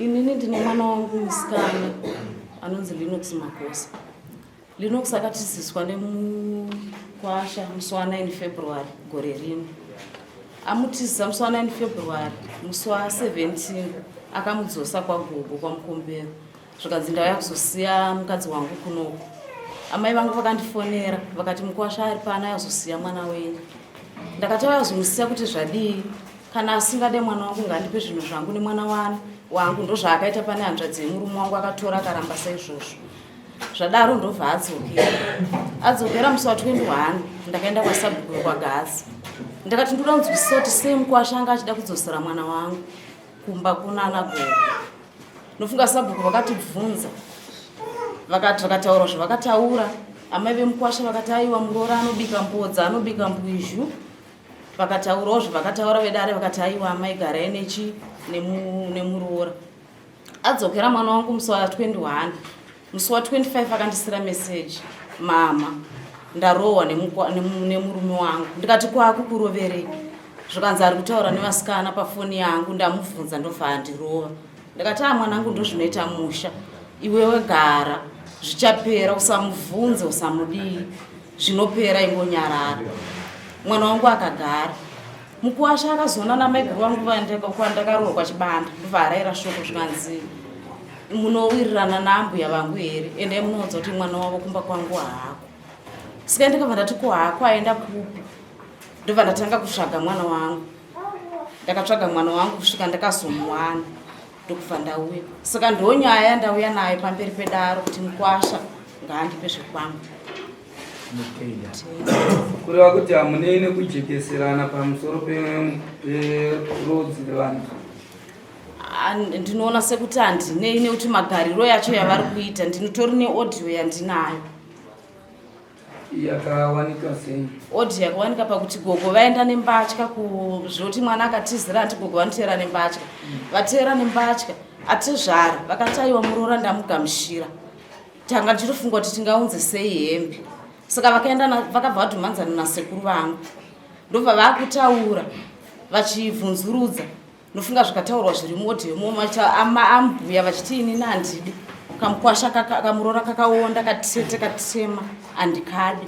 Inini ndine mwana wangu musikana anonzi Linox Makosa. Linox akatiziswa nemukwasha musi wa 9 February gore rino. Amutizisa musi wa 9 February, musi wa 17 akamudzosa kwagogo kwaMukombero. Zvikanzi ndauya kuzosiya mukadzi wangu kunoku. Amai vangu vakandifonera vakati mukwasha ari pano ayazosiya mwana wenyu. Ndakati auya kuzomusiya kuti zvadii? Kana asingade mwana wangu ngaandipe zvinhu zvangu nemwana wani wangu. Ndozvaakaita pane hanzvadzi yemurume wangu akatora akaramba saizvozvo. Zvadaro ndobva adzokera. Adzokera musi wa 21 ndakaenda kwasabhuku wekwaGazi. Ndakati ndoda kunzwisisa kuti sei mukwasha anga achida kudzosera mwana wangu kumba kunana gogo. Ndofunga sabhuku vakatibvunza vakati vakataura zvavakataura. Amai vemukwasha vakati aiwa muroora anobika mbodza anobika mbwizhu. Vakataurawo zvavakataura vedare vakati aiwa amai garai nechi nemuroora. Adzokera mwana wangu musi wa 21 musi wa 25 akandisira message mama ndarohwa nemurume wangu ndikati kwaku kuroverei zvikanzi ari kutaura nevasikana pafoni yangu ndamubvunza ndobva andirova ndikati a ah, mwanangu ndozvinoita musha iwewe gara zvichapera usamubvunze usamudii zvinopera ingonyarara mwana wangu akagara Mukuwasha akazoona namaiguru vangu kwandakarohwa kwachibanda ndobva araira shoko zvikanzi munowirirana naambuya vangu here endai munoudza kuti mwana wavo kumba kwangu haako saka ndikabva ndati ko haako aenda kupi ndobva ndatanga kutsvaga mwana wangu ndakatsvaga mwana wangu kusvika ndakazomuwana ndokubva ndauya saka ndonyaya yandauya nayo pamberi pedaro kuti mukwasha ngaandipe zvekwangu Kureva kuti hamunei nekujekeserana pamusoro perudzi rwevanhu? Ndinoona sekuti handinei nekuti magariro yacho yavari kuita ndinotori neaudio yandinayo. Yakawanika sei? Audio yakawanika pakuti gogo vaenda nembatya kuzvoti mwana akatizira anti gogo vanoteera nembatya. Vateera nembatya atezvara vakati aiwa muroora ndamugamushira. Tanga tichitofunga kuti tingaunze sei hembe saka vakaenda vakabva vadhumanzana nasekuru vangu ndobva vakutaura vachibvunzurudza ndofunga zvikataurwa zviri muodhiyo ambuya vachiti inini handidi kamukwasha kamurora kakaonda katete katema handikadi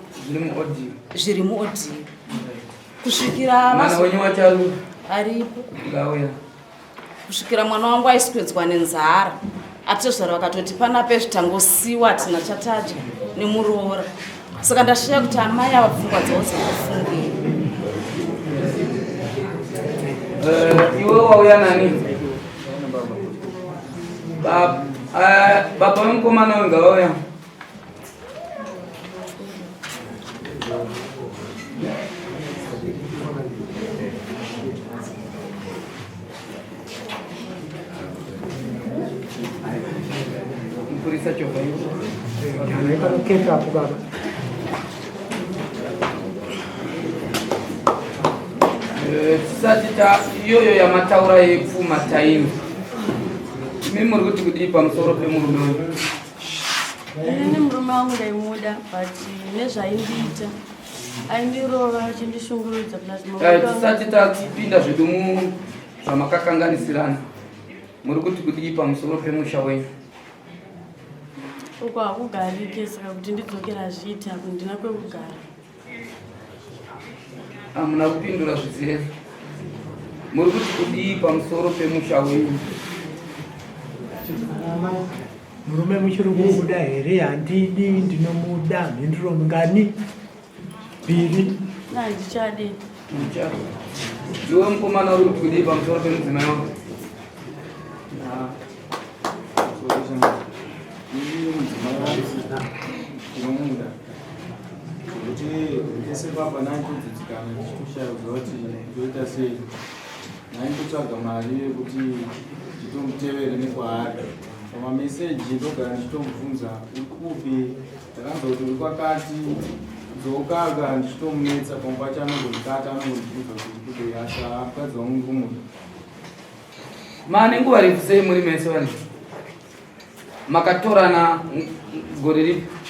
zviri muodhiyo kusvikira aripo kusvikira mwana wangu aiswedzwa nenzara atezvara vakatoti panapa izvi tangosiwa hatina chatadya nemuroora saka ndashaya kuti amai ava pfungwa dzavo dzakafungei eh, iwe wauya nani eh, baba vemukomana uyu ngavauya Mupurisa chovha Keka apo baba. Eh, tisati ta iyoyo yamataura yepfuma tainzwa imi muri kuti kudii pamusoro pemurume wenyu Inini murume wangu ndaimuda but nezvaindiita aindirova achindishungurudza plus eh, tisati tapinda zvedu mu zvamakakanganisirana muri kuti kudii pamusoro pemusha wenyu uko hakugarike saka kuti ndidzokera hazviiti apo ndina kwekugara Hamuna kupindura zvizere. Muri kuti kudii pamusoro pemusha wenyu? Murume muchiri kumuda here? Handidi, ndinomuda. Mhinduro ngani? Mbiri. Handichadi. Iwe mukomana uri kuti kudii pamusoro pemudzimai wako? Ndinomuda. Kuti pese papa ndaitodzidzikana ndichitoshaya kuziva kuti ndoita sei. Ndaitotsvaga mari yekuti nditomutevere nekwaari. Pamameseji ndogara ndichitomubvunza uri kupi, ndakanzwa kuti uri kwakati, dzoka ka ndichitomunetsa pamwe pacho anongondikata anongondibvunza kuti uri kudei asi haa mukadzi wangu ndikumuda. Mane nguva refu sei muri mese vanhu? Makatorana gore ripi?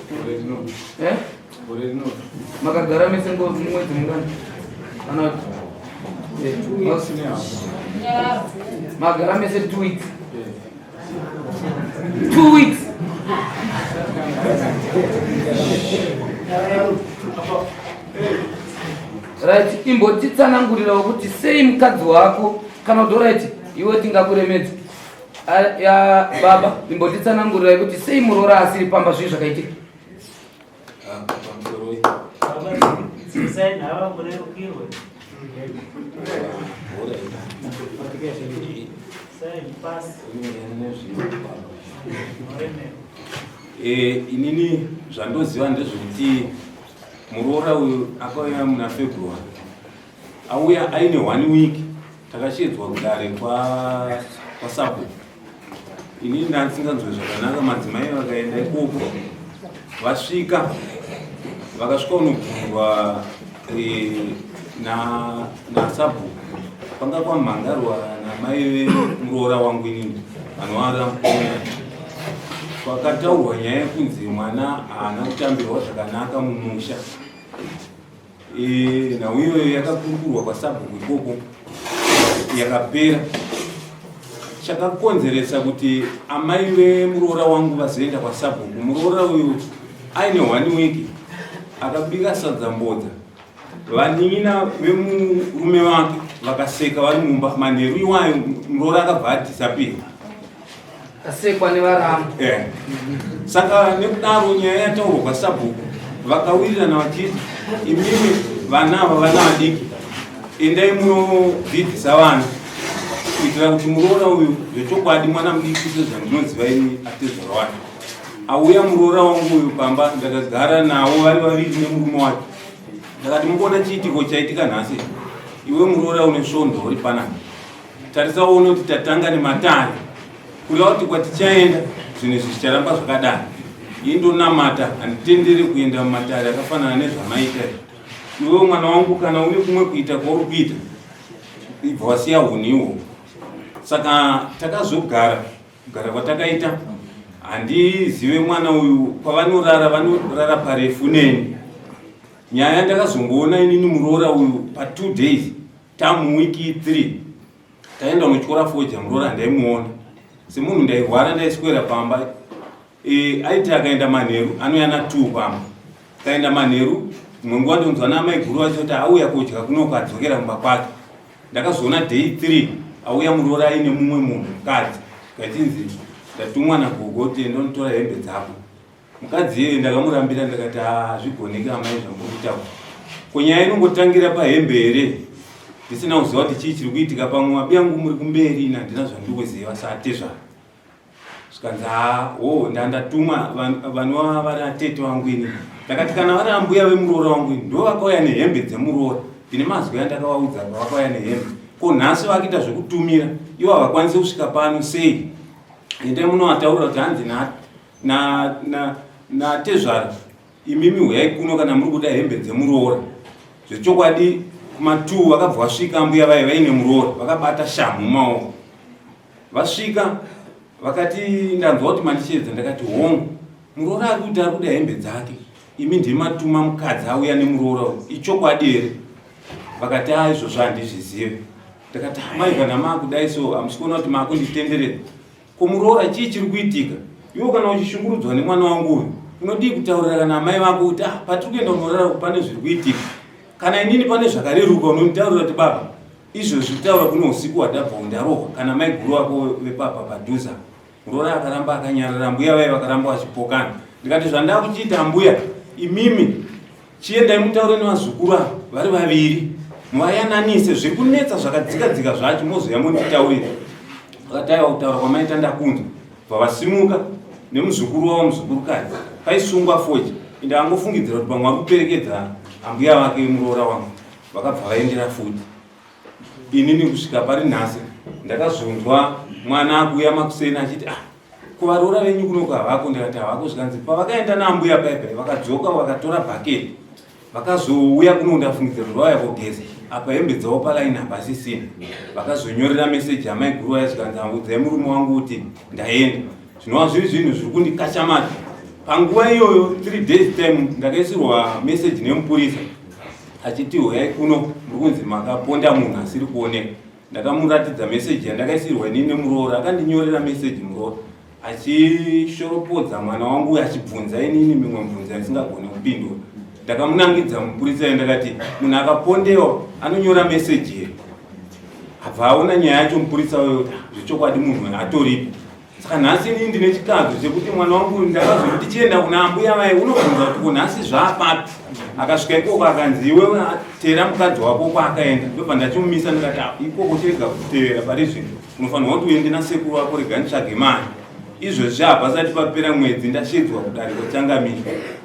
Gore rino. Eh? Gore rino. Makagara mese mwedzi mungani? Kana kuti? Magara mese 2 weeks. 2 weeks. Right, imbotitsanangurirawo kuti sei mukadzi wako kana kuti right iwe tingakuremedza. Ya baba, imbotitsanangurirai kuti sei muroora asiri pamba zvii zvakaitika. Eh, inini zvandoziva ndezvekuti muroora uyu akauya muna February, auya aine one week. Takashedzwa kudare kwasabhuku. Inini ndandisinganzwe zvakanaka, madzimai vakaenda ikoko. Vasvika, vakasvika unobvunzwa nasabhuku. Panga kwamhangarwa namai vemuroora wangu inini vanovara mukomera. Kwakataurwa nyaya yekunzi mwana haana kutambirwa zvakanaka mumusha. Nhau iyoyo yakakurukurwa kwasabhuku ikoko, yakapera. Chakakonzeresa kuti amai vemuroora wangu vazoenda kwasabhuku, muroora uyu aine one week akabika sadza mbodza. Vanin'ina vemurume wake vakaseka vari mumba manheru iwayo. Muroora akabva adisappear. Asekwa nevaramu. Saka nekudaro nyaya yataurwa kwasabhuku, vakawirirana vachiti, imimi vana ava vana vadiki, endai munodzidzisa vana kuitira kuti muroora uyu zvechokwadi mwana mudiki. Sezvandinoziva ini atezvara wake auya, muroora wangu uyu pamba, ndakagara navo vari vaviri nemurume wake. Ndakati, mukuona chiitiko chaitika nhasi, iwe muroora une svondo uri panapa, tarisa uone kuti tatanga nematare, kureva kuti kwatichaenda zvinhu izvi zvicharamba zvakadai. Ii ndonamata, handitenderi kuenda mumatare akafanana nezvamaita. Iwewe mwana wangu, kana une kumwe kuita kwauri kuita, ibva wasiya hunhu ihwohwo. Saka takazogara, kugara kwatakaita, handizive mwana uyu kwavanorara, vanorara parefu neni. Nyaya ndakazongoona inini muroora uyu pa2 days tamuwiki 3 taenda unotyora foja. Muroora handaimuona semunhu ndairwara, ndaiswera pamba. Aiti akaenda manheru anouya na2 pamba. Kaenda manheru, dzimwe nguva ndonzwa namaiguru vacho kuti auya kudya kunoko, adzokera kumba kwake. Ndakazoona day 3 auya muroora aine mumwe munhu mukadzi, kachinzi, ndatumwa nagogo kuti enda unotora hembe dzako. Mukadzi iyeye ndakamurambira, ndakati, hazvigoneki amai zvamuri kutaura. Ko nyaya inongotangira pahembe here? Ndisina kuziva kuti chii chiri kuitika. Pamwe mabiyangu muri kumberi, ini handina zvandiri kuziva satezvara. Zvikanzi, ha o ndandatumwa vanova vari atete vangu. Ini ndakati, kana vari ambuya vemuroora wangu ini ndo vakauya nehembe dzemuroora, ndine mazwi andakavaudza pavakauya nehembe. Ko nhasi vakuita zvekutumira, ivo havakwanisi kusvika pano sei? Endai munovataurira kuti hanzi natezvara, imimi huyai kuno kana muri kuda hembe dzemuroora. Zvechokwadi kuma2 vakabva vasvika ambuya vai vaine muroora, vakabata shamhu mumaoko. Vasvika vakati, ndanzwa kuti mandishedza. Ndakati, hongu, muroora ari kuti ari kuda hembe dzake, imi ndimatuma mukadzi auya nemuroora uyu, ichokwadi here? Vakati, a izvozvo handizvizive. Ndakati, amai, kana maakudai so hamusi kuona kuti maakunditenderedza? Ko muroora chii chiri kuitika? Iwo kana uchishungurudzwa nemwana wangu uyu, unodii kutaurira kana amai vako kuti, ah, patiri kuenda unorara pane zviri kuitika? Kana inini pane zvakareruka, unonditaurira kuti, baba, izvozvi kutaura kuno usiku hwadabva undarohwa, kana mai guru vako vepapa padhuze. Muroora akaramba akanyarara, mbuya vai vakaramba vachipokana. Ndikati, zvandaa kuchiita mbuya, imimi chiendai mutaure nevazukuru ava vari vaviri, muvayananise zviri kunetsa zvakadzika dzika zvacho, mozoya monditaurira. Vakati, aiwa, kutaura kwamaita ndakunzwa. Bva vasimuka nemuzukuru wavo, muzukurukadzi paisungwa foji. Ende angofungidzira kuti pamwe vari kuperekedza ambuya vake muroora wangu, vakabva vaendera futi. Inini kusvika pari nhasi ndakazonzwa mwana akuuya makuseni achiti, ah, kuvaroora venyu kunoko havako. Ndikati, havako? Zvikanzi, pavakaenda naambuya paipai vakadzoka vakatora bhaketi, vakazouya kuno, ndafungidzira kuti vauya kogeza, apa hembe dzavo palaini hapasisina. Vakazonyorera meseji amai guru vaya, zvikanzi, udzai murume wangu kuti ndaenda. Zvinova zviri zvinhu zviri kundikachamata. Panguva iyoyo, 3 days time, ndakaisirwa meseji nemupurisa. Achiti huyai kuno muri kunzi makaponda munhu asiri kuoneka. Ndakamuratidza meseji yandakaisirwa inini nemuroora, akandinyorera meseji muroora achishoropodza mwana wangu uyo achibvunza inini mimwe mibvunzo yandisingagone kupindura. Ndakamunangidza mupurisa uyo ndakati munhu akapondewa anonyora meseji here? Abva aona nyaya yacho mupurisa uyo kuti ah, zvechokwadi munhu atoripo. Saka nhasi inini ndine chikadzo chekuti mwana wangu ndakazoti tichienda kuna ambuya vaye unobvunza kuti ko nhasi zvaapapi. Akasvika ikoko akanzi iwe teera mukadzi wako kwaakaenda. Ndobva ndachimumisa ndikati ah, ikoko chirega kutevera pari zvino unofanirwa kuti uende nasekuru wako rega nditsvage mari. Izvozvi hapasati papera mwedzi ndashedzwa kudare kwachangamire.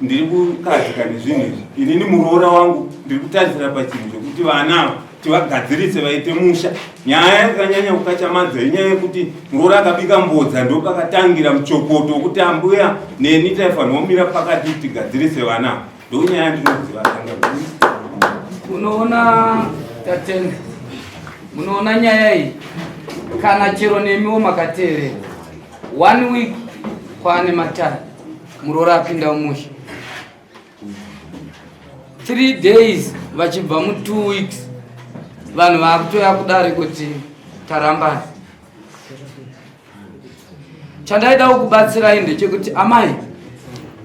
Ndiri kukadzika nezvinhu izvi. Inini muroora wangu ndiri kutarisira pachinhu chekuti vana ava tivagadzirise vaite musha. Nyaya yakanyanya kukachamadza inyaya yekuti muroora akabika mbodza ndopakatangira muchokoto wekuti ambuya neni taifanirwa kumira pakati tigadzirise vana. Ndonyaya yandinoziva changamire. Unoona Tatenda, munoona nyaya iyi kana chero nemiwo makateerera one week kwaane matare muroora apinda mumusha 3 days vachibva mu 2 weeks vanhu vakutoya kudare kuti tarambana. Chandaida kukubatsirai ndechekuti amai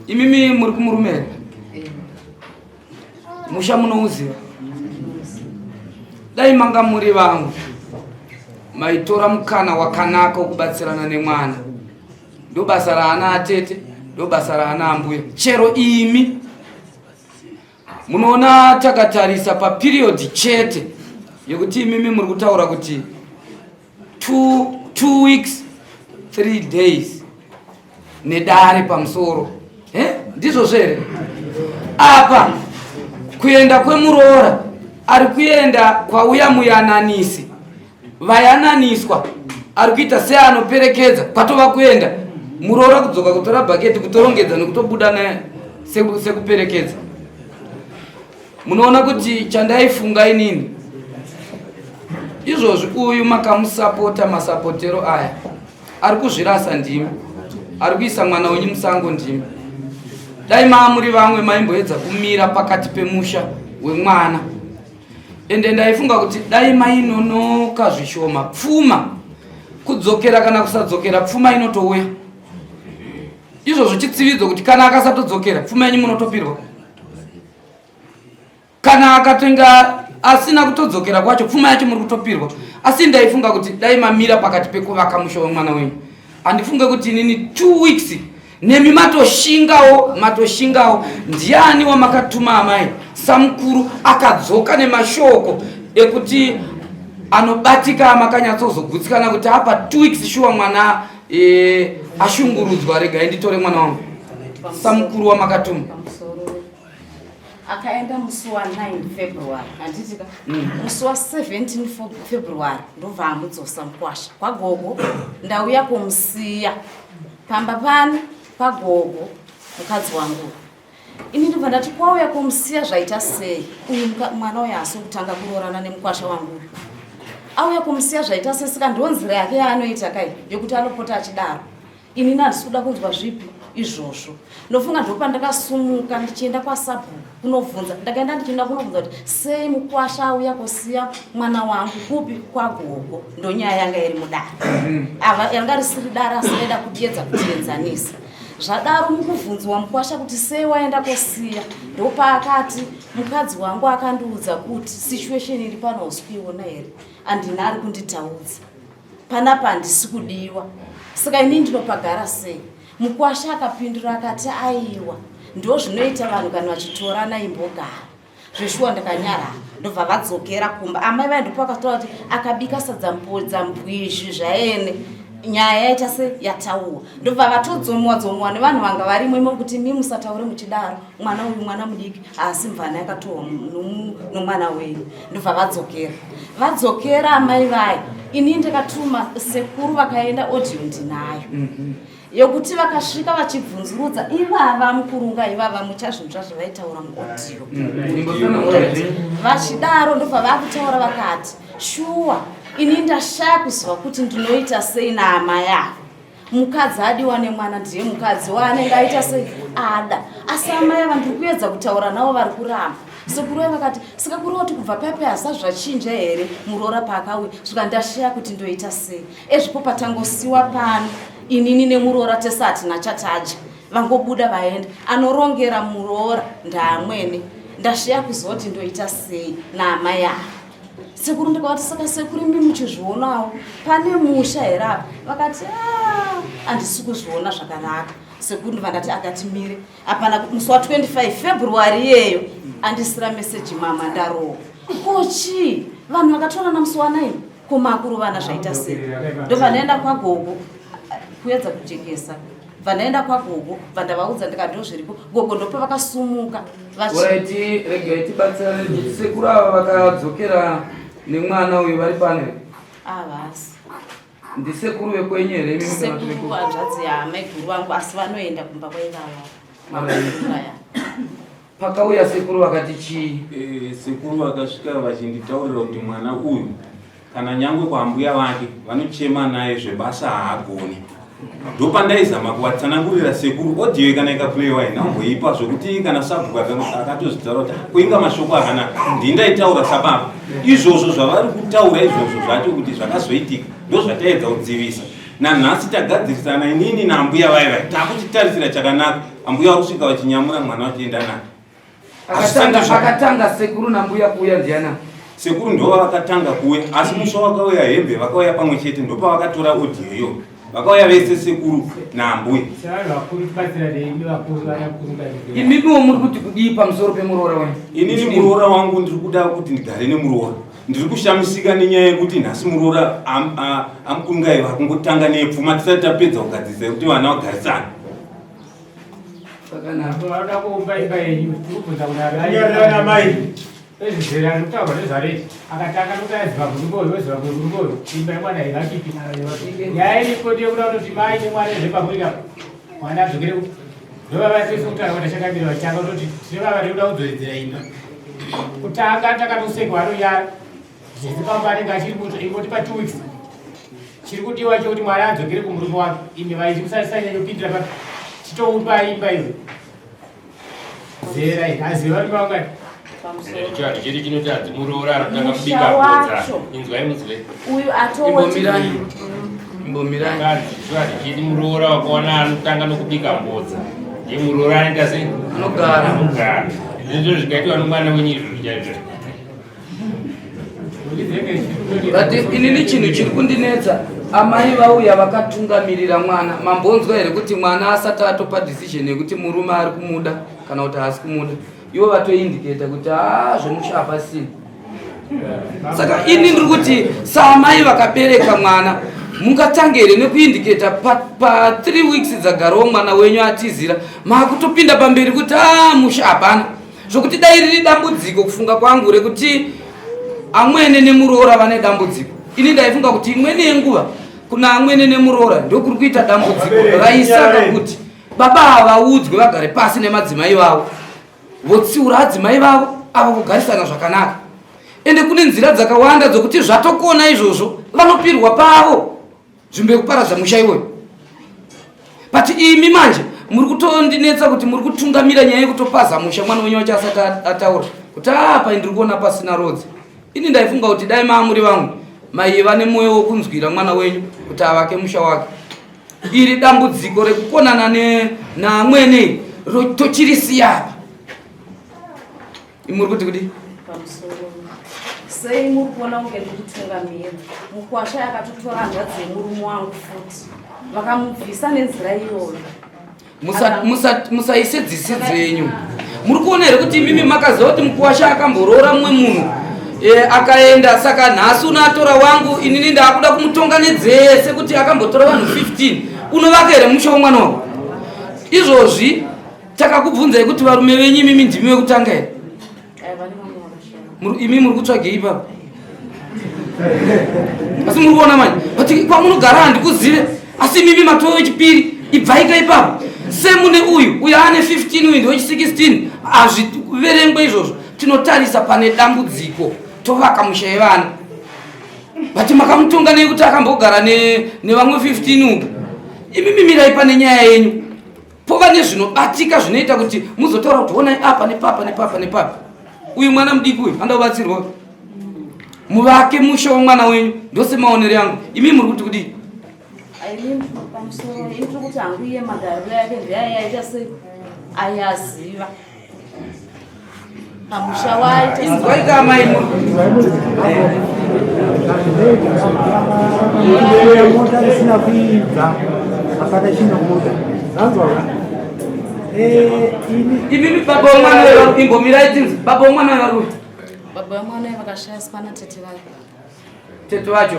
imimi muri kumurume here? Musha munouziva? Dai manga muri vangu maitora mukana wakanaka wekubatsirana nemwana. Ndobasa raana atete, ndobasa raana ambuya. Chero imi munoona takatarisa paperiod chete yekuti imimi muri kutaura kuti 2 weeks 3 days nedare pamusoro eh? Ndizvo zvere apa kuenda kwemuroora ari kuenda kwauya muyananisi vayananiswa ari kuita seanoperekedza kwatova kuenda muroora kudzoka kutora bhaketi kutorongedza nekutobuda naye sekuperekedza. Munoona kuti chandaifunga inini izvozvi uyu makamusapota masapotero aya ari kuzvirasa ndimi, ari kuisa mwana wenyu musango ndimi. Dai maamuri vamwe maimboedza kumira pakati pemusha wemwana. Ende ndaifunga kuti dai mainonoka zvishoma pfuma kudzokera kana kusadzokera pfuma inotouya. Izvozvo chitsividzo kuti kana akasatodzokera pfuma yenyu munotopirwa. Kana akatenga asina kutodzokera kwacho pfuma yacho muri kutopirwa. Asi ndaifunga kuti dai mamira pakati pekuvaka musha wemwana wenyu. Handifunge kuti inini 2 weeks nemi matoshingawo matoshingawo. Ndiani wamakatuma amai samukuru akadzoka nemashoko ekuti anobatika makanyatsozogutsikana kuti apa 2 weeks shuwa mwana ashungurudzwa, regai nditore mwana wangu samukuru wamakatuma. Akaenda musi wa 9 February handiti ka? Musi wa 17 February ndobva amudzosa mukwasha kwagogo. Ndauya kumusiya pamba pano pagogo mukadzi wangu. Ini ndobva ndati kwauya kumusiya zvaita sei? Uyu mwana uyu haasi kutanga kuroorana nemukwasha wangu uyu. Auya kumusiya zvaita sei? Saka ndo nzira yake yaanoita kai yekuti anopota achidaro. Inini handisi kuda kunzwa zvipi izvozvo. Ndofunga ndopandakasumuka ndichienda kwasabhuku kunobvunza. Ndakaenda ndichienda kunobvunza kuti sei mukwasha auya kusiya mwana wangu kupi kwagogo. Ndonyaya yanga iri mudare. Ava yanga risiri dare asi vaida kuedza kutienzanisa. Zvadaro mukubvunziwa mukwasha kuti sei waenda kosiya, ndopaakati mukadzi wangu akandiudza kuti situation iri pano hausi kuiona here, handina ari kunditaudza panapa, handisi kudiwa, saka inini ndinopagara sei? Mukwasha akapindura akati aiwa, ndo zvinoita vanhu kana vachitorana, imbogara zveshuwa. Ndakanyarara ndobva vadzokera kumba. Amai vaye ndipo vakataura kuti akabika sadza mbodza mbwizhi zvaene, nyaya yaita se yatauwa. Ndobva vatodzomowa dzomowa nevanhu vanga varimo imo kuti mi musataure muchidaro, mwana uyu mwana mudiki, haasi mvana yakatohwa nomwana wenyu. Ndobva vadzokera amai vaye. Ini ndakatuma sekuru vakaenda, audio ndinayo yokuti vakasvika vachibvunzurudza ivava mukurunga ivava muchazvinzva zvavaitaura muaudio vachidaro. Ndobva vakutaura vakati shuwa ini ndashaya kuziva kuti ndinoita sei naamai ava. Mukadzi adiwa nemwana ndiye mukadzi waanenge aita sei ada, asi amai ava ndiri kuedza kutaura navo vari kuramba. Sekuru vaye vakati, saka kureva kuti kubva paya paya hazvisati zvachinja here muroora paakauya? Svika ndashaya kuti ndoita sei. Ezvipo patangosiwa pano inini nemuroora tese hatina chatadya. Vangobuda vaenda. Anorongera muroora ndaamwene. Ndashaya kuzoti ndoita sei naamai ava. Sekuru ndikavati saka sekuru imi muchizvionawo pane musha here apa? Vakati ah, handisi kuzviona zvakanaka. Sekuru ndibva ndati akatimire hapana musi wa 25 February iyeyo andisira message mama ndarohwa. Ko chii? Vanhu vakatorana musi wa 9 ko makurovana zvaita sei? Ndobva ndaenda kwagogo kuedza kujekesa. Bva ndaenda kwagogo bva ndavaudza ndikati ndozviripo. Gogo ndopavakasumuka vachi Alright, regai tibatsirane sekuru ava vakadzokera nemwana uyu vari pano here? Havasi. Ndisekuru vekwenyu here imi kana kuti Sekuru veku? hanzvadzi yamaiguru vangu asi vanoenda kumba kwaivava. Alright. Pakauya sekuru vakati chii? Eh, sekuru vakasvika vachinditaurira kuti mwana uyu kana nyangwe kwaambuya vake vanochema naye zvebasa haagoni. Ndopandaizama kuvatsanangurira sekuru audio kana ikaplayiwa ina omboipa zvekuti kana sabhuku akatozvitaura kuti kuinga mashoko akanaka ndini ndaitaura sababa. Izvozvo zvavari kutaura izvozvo zvacho kuti zvakazoitika ndozvataedza kudzivisa. Nanhasi tagadzirisana inini naambuya vaye vaye takuchitarisira chakanaka. Ambuya vakusvika vachinyamura mwana vachienda naye. Akatanga sekuru nambuya kuuya ndiana? Sekuru ndova vakatanga kuuya asi musi wakauya hembe vakauya pamwe chete ndopavakatora audio iyo. Vakauya vese sekuru naambuya. Imimiwo muri kuti kudii pamusoro pemuroora wenyu? Inini muroora wangu ndiri kuda kuti ndigare nemuroora. Ndiri kushamisika nenyaya yekuti nhasi muroora amukungai vakungotanga nepfuma tisati tapedza kugadzirisa yekuti vana vagarisane. Vanoda kuumba imba yenyu, tiri kubvunza kuna amai. Ezvizera zvekutaurwa nezvareti akatanga nokuti aiziva murume uyu oziva murume uyu imba yemwana haivakiki. Nyaya iripo ndeyekuda kutoti mai nemwana zvepakurika mwana adzokere ku ndovava tese kutaura kuti achakamira vachitanga kutoti tine vava rekuda kudzoredzera imba. Kutanga takatosekwa anonyara zvese pamba anenge achiri kuto ingoti pa 2 weeks chiri kudiwa chekuti mwana adzokere kumurume wake imi vaiti musasanyanyopindira pa titoumba imba iyo zera iri aziva varume vangati Chivanhu chedu chinoti hanzi muroora anotanga kubika mbodza. Inzwai muzwe. Uyu atowo Imbomirai. Imbomirai. Hanzi chivanhu chedu muroora wakaona anotanga nokubika mbodza. Ndiye muroora anoita sei? Anogara. Anogara. Ndizvo zvikaitwa nomwana wenyu izvozvo chaizvo. But inini chinhu chiri kundinetsa amai vauya vakatungamirira mwana. Mambonzwa here kuti mwana asati atopa decision yekuti murume ari kumuda kana kuti haasi kumuda? Ivo vatoindicata kuti haa zvemusha hapasina. Saka ini ndiri kuti saamai vakabereka mwana mungatange here nekuindicata pa 3 weeks dzagarawo mwana wenyu atizira maakutopinda pamberi kuti haa musha hapana. Zvokuti dai riri dambudziko kufunga kwangu rekuti amwene nemuroora vane dambudziko. Ini ndaifunga kuti imweni yenguva kuna amwene nemuroora ndokuri kuita dambudziko raisaka kuti baba ava vaudzwe vagare pasi nemadzimai vavo votsiura adzimai vavo ava vogarisana zvakanaka. Ende kune nzira dzakawanda dzokuti zvatokona izvozvo vanopirwa pavo nzvimbo yekuparadza musha iwoyo. But imi manje muri kutondinetsa kuti muri kutungamira nyaya yekutopaza musha mwana wenyu wacho asati ataura kuti apa ndiri kuona pasina rodzi. Ini ndaifunga kuti dai maamuri vangu maiva nemwoyo wokunzwira mwana wenyu kuti avake musha wake. Iri dambudziko rekukonana naamwene tochirisiya apa. Muri kuti kudii? Pamusoro. Sei muri kuona kunge ndiri kutungamira? Mukwasha akatotora hanzvadzi yemurume wangu futi. Vakamubvisa nenzira iyoyo. Musaise dzisi dzenyu. Muri kuona here kuti imimi makaziva kuti mukwasha akamboroora mumwe munhu akaenda, saka nhasi unoatora wangu inini ndaakuda kumutonga nedzese kuti akambotora vanhu 15. Unovaka here musha womwana wako? Izvozvi takakubvunzai kuti varume venyu imimi ndimi vekutanga here? Imi muri kutsvagei ipapo? Asi muri kuona manje but kwamunogara handikuzive, asi imimi matove wechipiri. Ibvaika ipapo. Semune uyu uyu ane 15 uyu ndewechi 16 hazviverengwe izvozvo. Tinotarisa pane dambudziko tovaka musha yevana. But makamutonga nei kuti akambogara nevamwe 15 uku? Imimi mirai pane nyaya yenyu. Pova nezvinobatika zvinoita kuti muzotaura kuti honai apa nepapa nepapa nepapa. Uyu mwana mudiki uyu anoda kubatsirwa. Muvake musha wemwana wenyu ndosemaonero yangu. Imi muri kuti kudii? Ini pamusoro ini tiri kuti hangu iye magariro yake ndeaiyaita sei aiaziva pamusha waita Inzwai ka amai muri. Mota risina kuibva hapana chinobuda zanzwa ka ini Imimi baba wemwana uyu imbomirai tinzi baba wemwana uyu vari kupi? Baba vemwana uyu vakashayiswa natete vake. Tete vacho.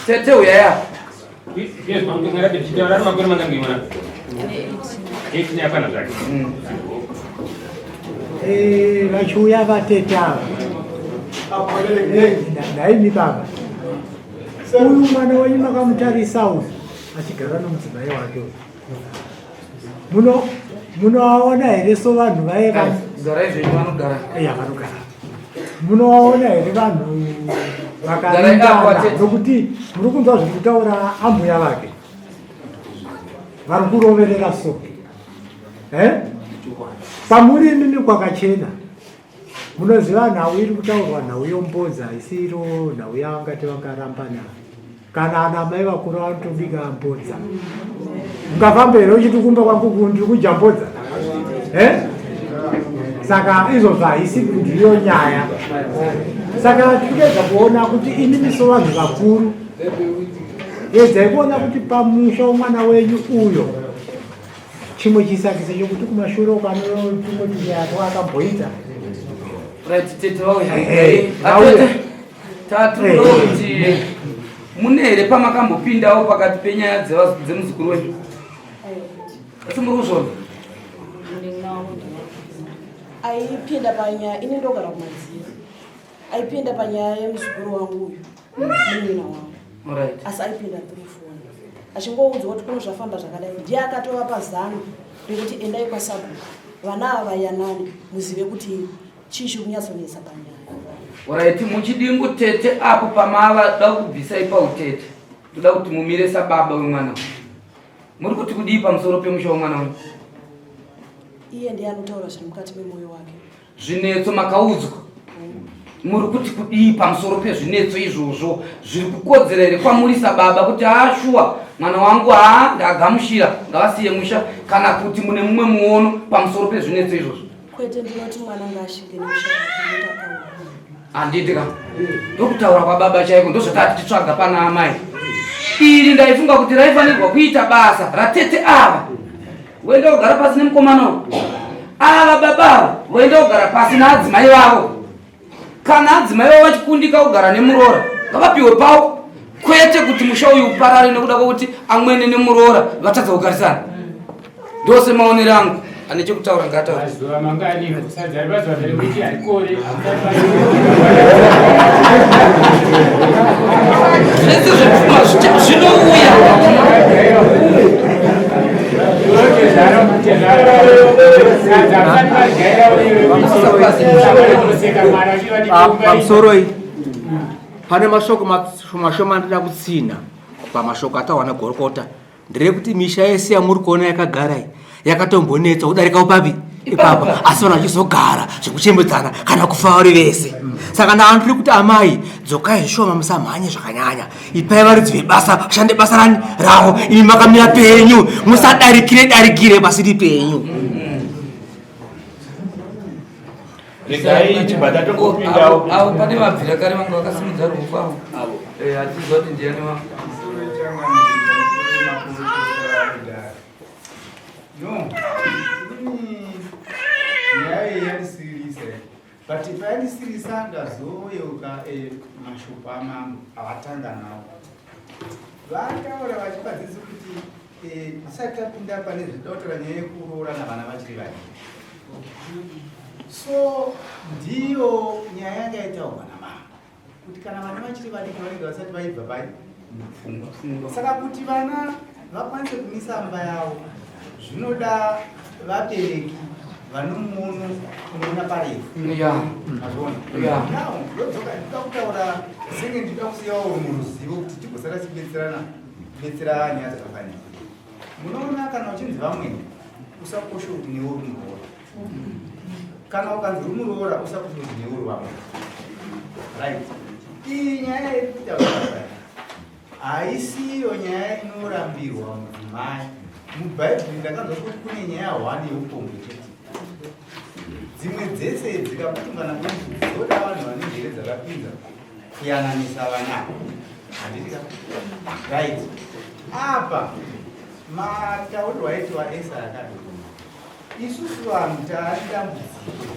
Tete uyaya. Yes, mamutongera tichitaura ari makore mangani mwana? 18 hapana zvake. Eh, vachiuya vatete ava ndaimi baba uyu mwana wenyu makamutarisa uyu achigara nomudzimai wake uyu muno munovaona here so vanhu vaye garai zvenyu vanogara eya vanogara munovaona here vanhu vakarindana nokuti muri kunzwa zviri kutaura ambuya vake vari kuroverera so eh? Pamuri imimi kwakachena munoziva nhau iri kutaurwa nhau yombodza haisiro nhau yavangati vakarambana kana ana amai vakuru vanotobika mbodza ungafamba here uchiti kumba kwangu ndiri kudya mbodza eh? Saka izvozvo haisi ndiyo nyaya saka tiri kuedza kuona kuti imimi sevanhu vakuru edzai kuona kuti pamusha womwana wenyu uyo chimwe chisakiso chokuti kumashure uko anotumwe tunyaya twakamboita Right, tete vauya. Atete, tatudo kuti mune here pamakambopindawo pakati penyaya dzemuzukuru wenyu? Asi muri kuzviona? Aipinda panyaya, ini ndogara kumadziro. Aipinda panyaya yemuzukuru wangu uyu, munin'ina wangu. Alright. Asi aipinda through phone. Achingoudzwa kuti kuno zvafamba zvakadai. Ndiye akatovapa zano rekuti endai kwasabhuku. Vana ava vayanane muzive kuti chii chiri kunyatsonetsa panyaya. Alright, muchidimbu tete apo pamava da kubvisai pautete. Toda kuti mumire sababa wemwana. Muri kuti kudii pamusoro pemusha wemwana wenyu? Iye ndiye anotaura zviri mukati memwoyo wake. Zvinetso makaudzwa. Muri kuti kudii pamusoro pezvinetso izvozvo? Zviri kukodzera here kwamuri sababa kuti haa shuwa mwana wangu haa ndagamushira ngavasiye musha kana kuti mune mumwe muono pamusoro pezvinetso izvozvo? Kwete, ndinoti mwana ngaashinge nemusha wake nekuti akaura. Handiti ka ndokutaura kwababa chaiko ndozvatati tichitsvaga pana amai. Iri ndaifunga kuti raifanirwa kuita basa ratete ava. Voenda kugara pasi nemukomana uyu. Ava baba ava voenda kugara pasi naadzimai vavo. Kana adzimai vavo vachikundika kugara nemuroora ngavapiwe pavo, kwete kuti musha uyu uparare nekuda kwekuti amwene nemuroora vatadza kugarisana. Ndose maonero angu, ane chekutaura ngaataure. Mazuva mangani sadza ripazuva rekuti harikore. Zvese zvepfuma zvinouya. Pamusoro iyi pane mashoko mashoma andida kutsina pamashoko ataurwa nagorokota nderekuti misha yese yamuri kuona yakagara iyi yakatombonetsa kudarika upapi ipapa asi vanhu vachizogara zvekuchembedzana kana kufa vari vese saka ndava ndiri kuti amai dzokai zvishoma musamhanye zvakanyanya ipai varidzi vebasa vashande basa rani ravo imi makamira penyu musadarikire darikire pasiri penyu. Regai tibva tatongopindawo. Avo pane vabvira kare vanga vakasimudza ruoko avo. Avo. Eh, hatiziva kuti ndiani wavo. No, inini nyaya iyi yandisiririsa but payandisiririsa ndazoyeuka mashoko amambo avatanga nawo vataura vachipa dzidzo kuti tisati tapinda pane zvinoda kutaura nyaya yekuroorana vana vachiri vadiki. So ndiyo nyaya yanga yataurwa namambo kuti kana vana vachiri vadiki vanenge vasati vaibva pai saka kuti vana vakwanise kumisa mba yavo zvinoda vabereki vanomuono unoona parefu. Mazviona? Now ndodzoka ndinoda kutaura senge ndinoda kusiyawo muruzivo kuti tigosara tichibetserana kubetsera nyaya dzakafanira. Munoona kana uchinzi vamwene usakoshe kuti newe uri muroora. Kana ukanzi uri muroora usakuti kuti neuri wako. Right. Iyi nyaya iri kutaurwa apa haisiyo nyaya inorambirwa mudzimai. MuBhaibheri ndakanzwa kuti kune nyaya hwani yeupombwe chete. Dzimwe dzese dzikakuti kana kuti dzoda vanhu vane njere dzakapinza kuyananisa vana. Handiti ka? Right. Apa mataurirwo aitwa ese akadii. Isusu vanhu taari dambudziko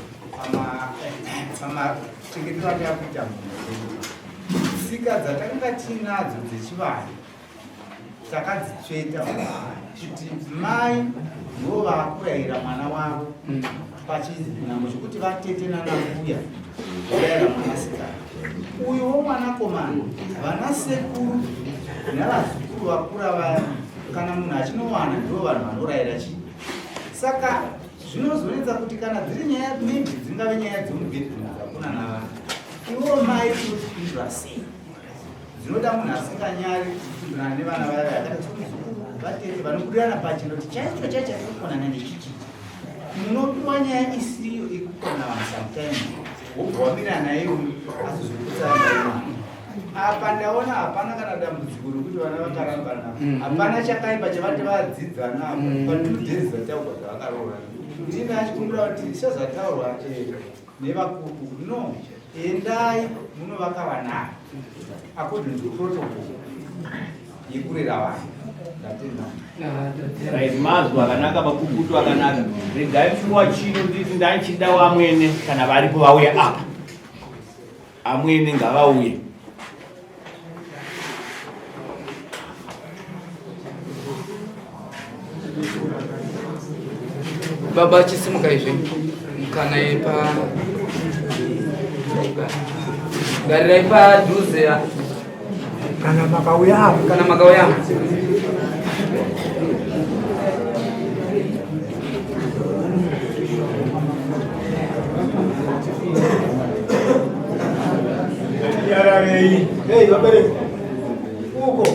pamachengetero atakuita mhuri dzedu. Tsika dzatakanga tiinadzo dzechivanhu takadzitsveta kuti mai ndo vakurayira mwana wavo pachinhambo chekuti vatete nanambuya kurayira mwanasikana. Uyowo mwanakomana vanasekuru navazukuru vakura vaya kana munhu achinowana ndo vanhu vanorayira chii saka zvinozonetsa kuti kana dziri nyaya maybe dzingave nyaya dzemubedroom dzakuna navana ivo mai tinotipindura sei dzinoda munhu asinganyari kupindurana nevana vaya vaya kana muzukuru vatete vanobudirana pachena kuti chaicho chaicho chatinokonana ndechichi munopiwa nyaya isiriyo ikukona vanhu sometime wobva wamira naye asi zvikutsaa apa ndaona hapana kana dambudziko rokuti vana vakarambana mm. hapana chakaipa chavati vadzidza navo mm. patwo days dzataurwa dzavakaroora ndini achikumbira kuti sezvataurwa eh, nevakuru no endai munovaka vana according to protocol yekurera vanhu ndatenda Right, mazwi akanaka makukutu akanaka regai pfuwa chino nditi ndachida wamwene kana varipo vauye apa Amwene ngavauye. Baba chisimuka izvi mukana yepa garirai padhuze ya kana makauya apa kana makauya apa Nyararei. Hey, vabereki. Uko.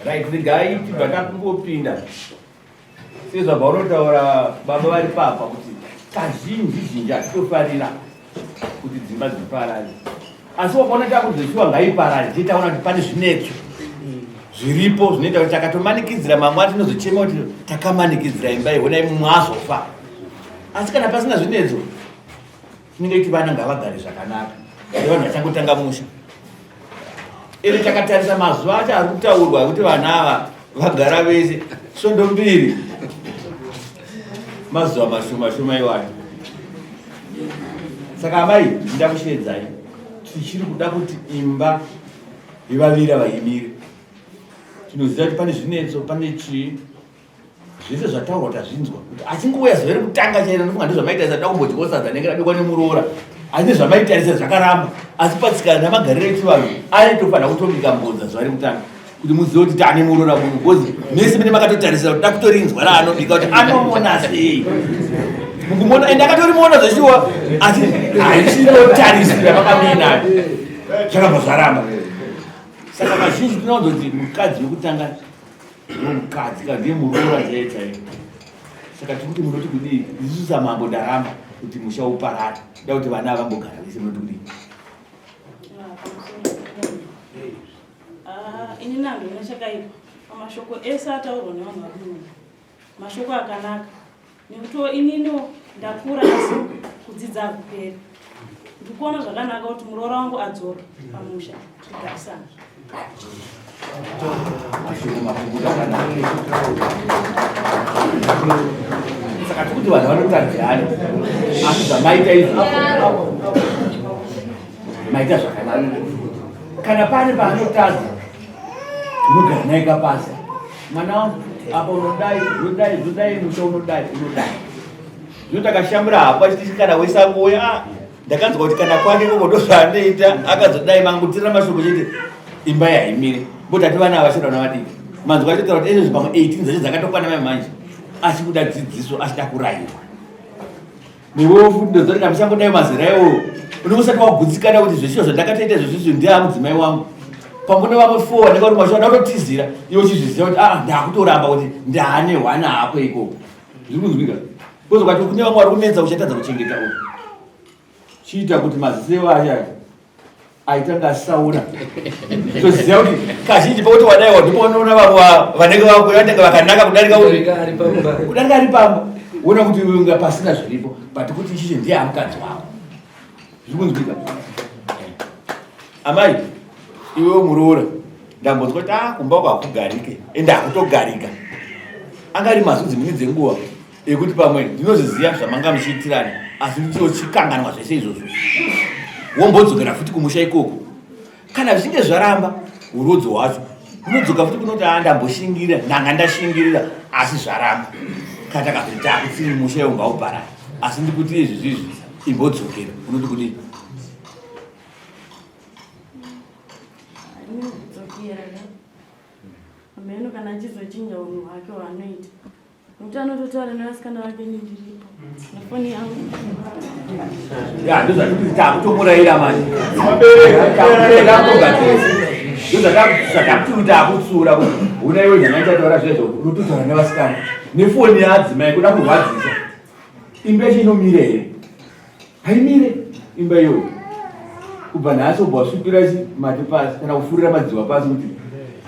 Right, regai tibva takungopinda sezvabva unotaura baba vari papa kuti kazhinji zhinji hatitofarira kuti dzimba dziparare asi wakaona takuzochiwa ngaiparare tiye taona kuti pane zvinetso zviripo zvinoita kuti takatomanikidzira mamwe atinozochema kuti takamanikidzira imba ihona mumwe azofa asi kana pasina zvinetso tinenge kuti vana ngavagare zvakanaka nevanhu vachangotanga musha ende takatarisa mazuva acho ari kutaurwa ekuti vana ava vagara vese svondo mbiri mazuva mashoma shoma iwayo saka amai ndida kusheedzai tichiri kuda kuti imba yevaviri ava imire tinoziva kuti pane zvinetso pane chii zvese zvataurwa tazvinzwa kuti achingouya zuva rekutanga chairo ndofunga ndozvamaitarisa da kumbodyawo sadza nenge rabikwa nemuroora asi nezvamaitarisa zvakaramba asi patsika namagariro echivanhu aitofanira kutobika mbodza zuva rekutanga kuti muzive kuti taane muroora munhu bcause mese mene makatotarisira kuti dakutorinzwa raanobika kuti anomona sei mukumona ende akatorimuona zveshuwa asi haisinotarisira makamuinayo zvakabva zvaramba saka vazhinji tinowanzoti mukadzi wekutanga Mukadzi ka ndiye muroora chaiye chaiye. Saka tiri kuti munoti kudii? Isusu samambo ndaramba kuti musha uparare. Da kuti vana vambogara vese munoti kudii? Ah, ini nandona chakaipa pamashoko ese ataurwa nevanhu vari muno mashoko akanaka nekuti ininiwo ndakura asi kudzidza hakuperi ndikuona zvakanaka kuti muroora wangu adzoke pamusha tigarisana saka tikuti vanhu vanotadziana asi zvamaita izvo maita zvakanaka kana pane paanotadza unogara naye kapasi mwana wangu apa unodai zvodai zvodai musha unodai unodai zvino takashambura hapa chitisi kana wese angouya ah, ndakanzwa kuti kana kwake koko ndozvaanoita akazodai mangutira mashoko chete imba yaimire mboti ati vana avashanda vana vadiki manzwa achitaura kuti ezvezvi pamwe 18 dzacho dzakatokwana mai manje achikuda dzidziso achida kurayirwa newewo futi ndoziva kuti kamusangodai mazera iwowo unenge usati wagutsikana kuti zveshuwa zvandakatoita izvozvizvi ndiye amudzimai wangu. Pamwe nevamwe four vanenge vari kumashure vada kutotizira, iwe uchizviziva kuti ah ndakutoramba kuti ndaane hwana hako ikoko. Zviri kunzwika? Because ukati kune vamwe vari kunetsa uchatadza kuchengeta uyu. Chiita kuti maziso aya aitanga asaona toziva kuti kazhinji pakuti wadaiwa ndipo unoona vamwe vanenge vanenge vakanaka kudarika kudarika ari pamba wona kuti unga pasina zviripo but kuti ichichi ndiye amukadzi wako. Zviri kunzwika? Amai, iwewe muroora ndambonzwa kuti ah kumba uko hakugarike ende hakutogarika. Anga ari mazwi dzimweni dzenguva ekuti pamwe ndinozviziva zvamanga muchiitirana asi ndichiochikanganwa zvese izvozvo wombodzokera futi kumusha ikoko kana zvichinge zvaramba urodzo hwacho unodzoka futi kunoti a ndamboshingirira ndanga ndashingirira asi zvaramba kana takazoti takutsiri musha iwo ngauparara asi ndikuti izvi zvizvi imbodzokera unoti kudii Hameno kana achizochinja unhu hwake hwaanoita. Nokuti anototaura nevasikana vake ini ndiripo nefoni yangu. Ya, ndozvatikuti takutomurayira manje. Ndozvatakuti takutsura kuti una iwe nyanya ichataura zvezvo unototaura nevasikana nefoni yaadzimai kuda kurwadzisa. Imba yacho inomira here? Haimire imba iyoyo. Kubva nhasi wobva wasvipira chi mate pasi kana kufurira madziwa pasi kuti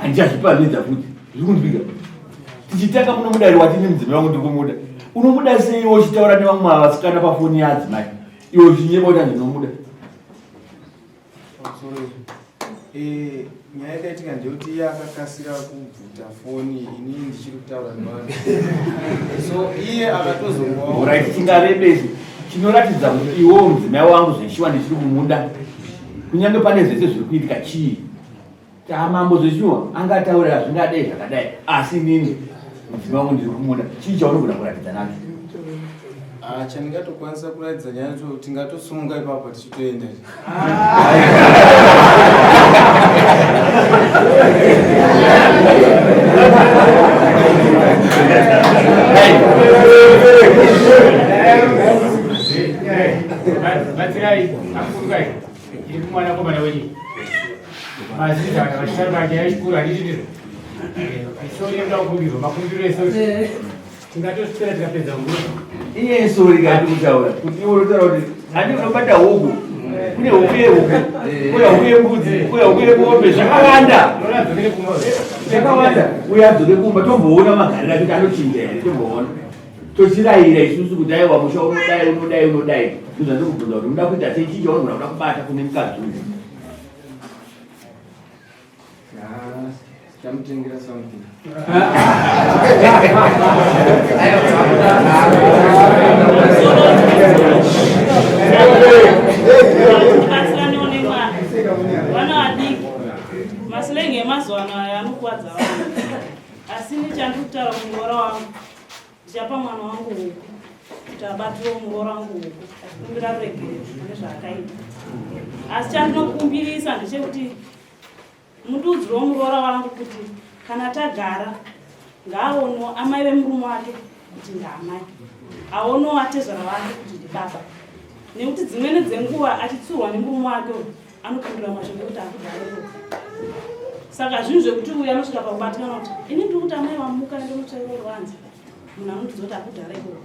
handichazvipamhidza futi. Zviri kunzwika. Tichitanga muno mudare wati ini mudzimai wangu ndiri kumuda. Unomuda sei iwe uchitaura nevamwe vasikana pafoni yaadzimai? Iwe uchinyeba kuti handinomuda. Pamusoro eh, nyaya yakaitika ndeyekuti iye akakasira kubvuta foni ini ndichiri kutaura nevanhu so iye akatozongoa tingarebesi chinoratidza kuti iwewo mudzimai wangu zveshuwa ndichiri kumuda kunyange pane zvese zviri kuitika chii Tamambo zveshuwa angataura zvingadai zvakadai asi inini mudzimai wangu ndiri kumuda chii chaunogona kuratidza nacho? Ah, chandingatokwanisa kuratidza nyaya yacho tingatosumuka ipapo tichitoenda. Batsirai, akurukai. Iri kumwanakomana wenyu. Mazita kana vachitamba nyaya yechikuru handiti ndizvo. Isori yekuda kukumbirwa makumbiro esori. Eh. Tingatoswera tikapedza nguva. Iye isori kati kutaura kuti iwe unotaura kuti handi unobata huku. Kune huku yehuku, kuya huku yembudzi, kuya huku yemombe zvakawanda. Zvakawanda. Uya adzoke kumba tomboona magariro acho kuti anochinja here tomboona. Tochirayira isusu kuti aiwa musha unodai unodai unodai. Ndozvandikubvunza kuti unoda kuita sei chii chaunogona kuda kubata kune mukadzi uyu. Chamutengera something. Batsiranewo nemwana. Vana vadiki. Masilenge emazuva ano aya anokuwadza vanhu. Asi nechandiri kutaura kumuroora wangu ndichapa mwana wangu huku kuti abatirewo muroora wangu huku achikumbira ruregerero pane zvaakaita. Asi chandinokumbirisa ndechekuti mududziro womuroora wangu kuti kana tagara ngaaonewo amai vemurume wake kuti ndaamai aonewo atezvara vake kuti ndibaba nekuti dzimweni dzenguva achitsurwa nemurume wake uyu anopindura mashoko ekuti akudaro saka zvinhu zvekuti uyu anosvika pakubatikana kuti ini ndiri kuti amai vamuka ndonotsvaira ruvanze munhu anotidza kuti akudhara ikoko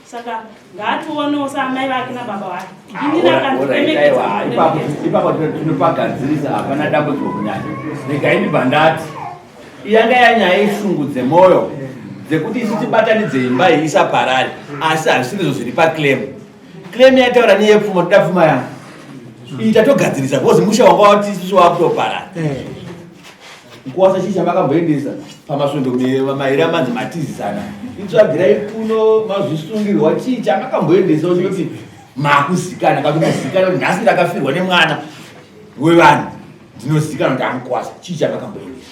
saka ngaationewo saamai vake nababa vake ipapo tinopagadzirisa hapana dambudziko kunyanya regai ndibva ndati yanga yanyaya yeshungu dzemwoyo dzekuti isu tibatanidze imba iyi isaparare asi hazvisirizvo zviri paclaim claim yataura neyepfuma toda pfuma yangu iyi tatogadzirisa because musha wanga wati isusu wakutoparara eh. Mkuwasa chii chamakamboendesa pamasvondo mairi amanzi matizisana itsvagirai kuno mazvisungirwa chii chamakamboendesa uchinoti makuzikana kati muzikana kuti nhasi ndakafirwa nemwana wevanhu ndinozikana kuti amukwasa chii chamakamboendesa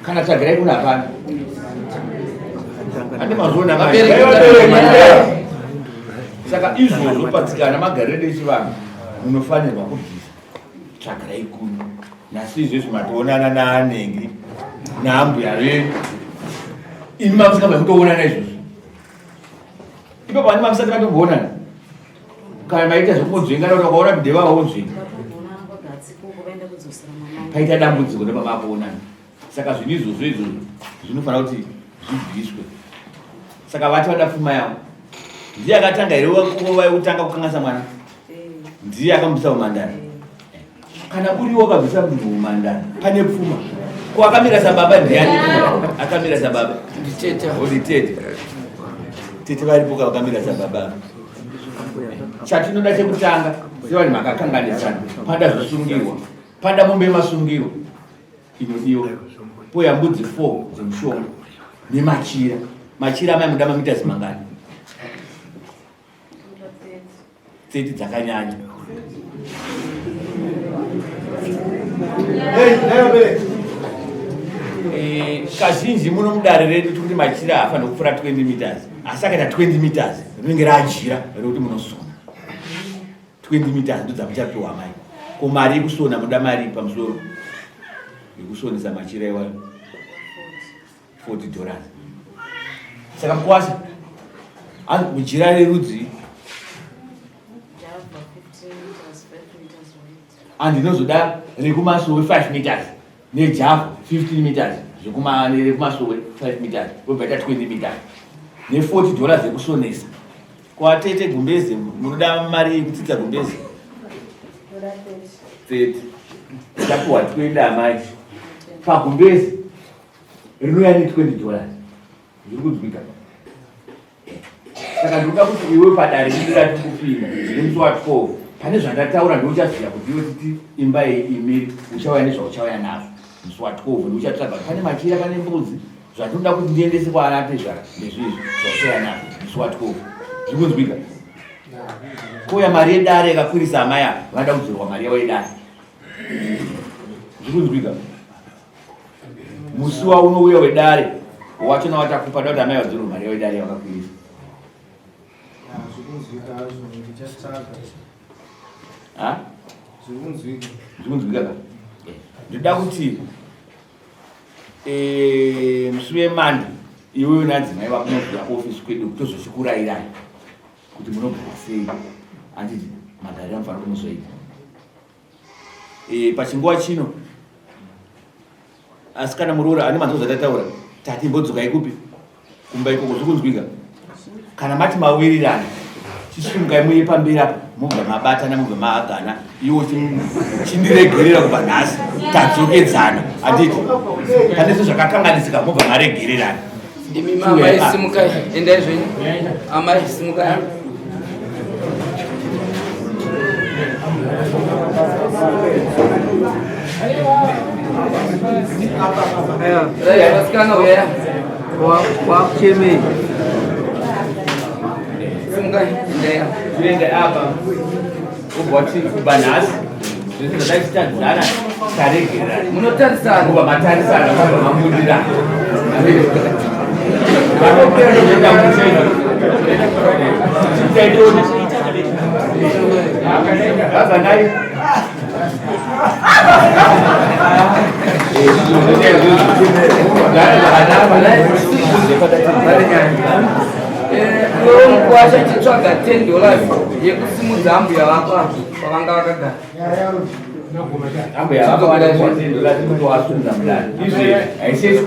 kana tsvagirai kuno hapana ande mazviona saka izvozvo patsikana magariro edu echivanhu munofanirwa kubvisa tsvagirai kuno nhasi izvezvi matoonana naanenge naambuya venyu imi mamusingabva kutoonana izvozvo ipapo ani mamusati matomboonana. Kana maita zvekunzvengana kuti wakaona kuti ndevawonzvenga paita dambudziko nepamakuonana. Saka zvinhu izvozvo izvozvo zvinofanira kuti zvibviswe. Saka vati vada pfuma yavo. Ndiye akatanga here wekutanga kukanganisa mwana? Ndiye akamubvisa umhandara. Kana uriwo wakabvisa munhu umhandara pane pfuma. Ko akamira sababa ndiani? Akamira sababa. Nditete. Nditete. Tete varipo vakamira sababa. Chatinoda chekutanga sevanhu makakanganisana pada zvisungirwa pada mombe yemasungiro inodiwa poya mbudzi 4 dzemushonga nemachira machira amai muda mamitazi mangani 30 dzakanyanya eh, kazhinji muno mudare redu tikuti machira haafanira kupfuura 20 meters asi akaita 20 meters rinenge rajira rekuti munosona 20 meters ndodzamuchapiwa amai ko mari yekusona muda mari pamusoro yekusonesa machira iwayo 40 dollars saka mukwasha mujira rerudzi andinozoda rekumasowe 5 meters nejava 15 meters rekumasowe 5 meters wobva ita 20 meters ne40 dollars yekusonesa Kwatete gumbeze munoda mari yekutsitsa gumbeze 30 tapuwa 20 amai pagumbeze rinouya ne 20 dollars zviri kunzwika saka ndinoda kuti iwe padare rino ratiri kupinda nemusi wa 12 pane zvandataura ndouchaziva kuti iwe titi imba iyi imiri uchauya nezvauchauya nazvo musi wa 12 ndiuchatsvaga pane machira pane mbudzi Zvatinoda kuti ndiendese kwaana tezvara ndezvizvi zvauchauya nazvo musi wa 12 zviri kunzwika kouya mari yedare yakakwirisa amai ava vanoda kudzorwa mari yavo yedare zviri kunzwika musi waunouya wedare wachona watakupa da kuti amai vadzorwe mari yavo yedare yavakakwirisa zviri kunzwika ka ndoda kuti Eh, musi wemande iwewe nadzimai vako munobvira kuofisi kwedu tozochikurairai kuti munogara sei handiti magariro amufanira kumuzoita eh, pachinguva chino asi kana muroora ane manzwa zvatataura tati imbodzokai kupi kumba ikoko zvikunzwika kana mati mawirirana chisimukai muye pamberi apa mobva mabatana mobva maagana iwo chindiregerera kubva nhasi tadzokedzana handiti pane zvinhu zvakakanganisika mobva maregererana imi amai simukai endai zvenyu amai simukai Vasikana uya. Wakuchemei. Simukai ndaya. Tuende apa. Ubva wati kubva nhasi zvese zvataitadzana taregererana. Munotarisana. Kubva matarisana kubva mabudirana. Vanopera kuenda muchena. Chitaitoni. Baba nai. Iwe mukwasha chitsvaga 10 dollars yekusimudza ambuya vako apa pavanga vakagara. Ambuya vako vada 10 dollars kuti wasunza mudare. Izvi haisi